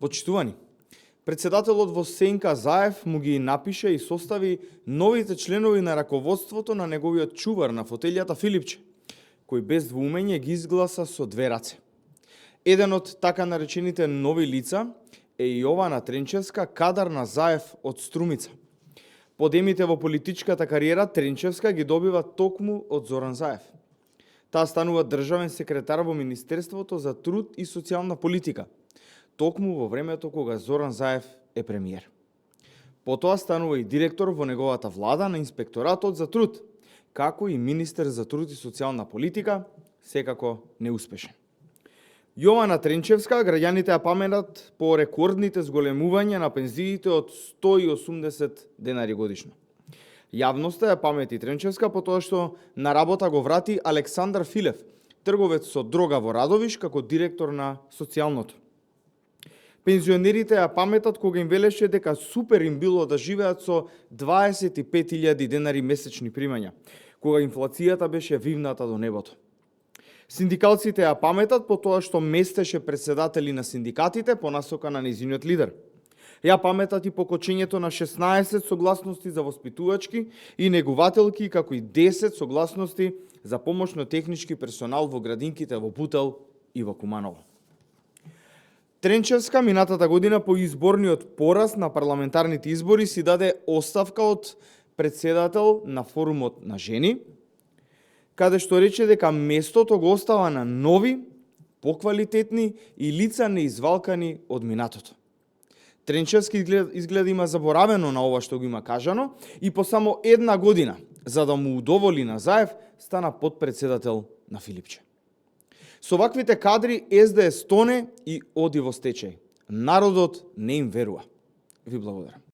Почитувани, председателот во сенка Заев му ги напише и состави новите членови на раководството на неговиот чувар на фотелјата Филипче, кој без двоумење ги изгласа со две раце. Еден од така наречените нови лица е и Јована Тренчевска, кадар на Заев од Струмица. Подемите во политичката кариера Тренчевска ги добива токму од Зоран Заев. Таа станува државен секретар во Министерството за труд и социјална политика, токму во времето кога Зоран Заев е премиер. Потоа станува и директор во неговата влада на Инспекторатот за труд, како и министер за труд и социјална политика, секако неуспешен. Јована Тренчевска, граѓаните ја памтат по рекордните зголемувања на пензиите од 180 денари годишно. Јавноста ја памети Тренчевска по тоа што на работа го врати Александар Филев, трговец со дрога во Радовиш, како директор на социјалното. Пензионерите ја паметат кога им велеше дека супер им било да живеат со 25.000 денари месечни примања, кога инфлацијата беше вивната до небото. Синдикалците ја паметат по тоа што местеше председатели на синдикатите по насока на нејзиниот лидер. Ја паметат и покочењето на 16 согласности за воспитувачки и негувателки, како и 10 согласности за помошно-технички персонал во градинките во Бутел и во Куманово. Тренчевска минатата година по изборниот пораз на парламентарните избори си даде оставка од председател на форумот на жени, каде што рече дека местото го остава на нови, поквалитетни и лица неизвалкани од минатото. Тренчевски изгледа има заборавено на ова што го има кажано и по само една година, за да му удоволи на Заев, стана подпредседател на Филипче. Со ваквите кадри СДС тоне и оди во стечај. Народот не им верува. Ви благодарам.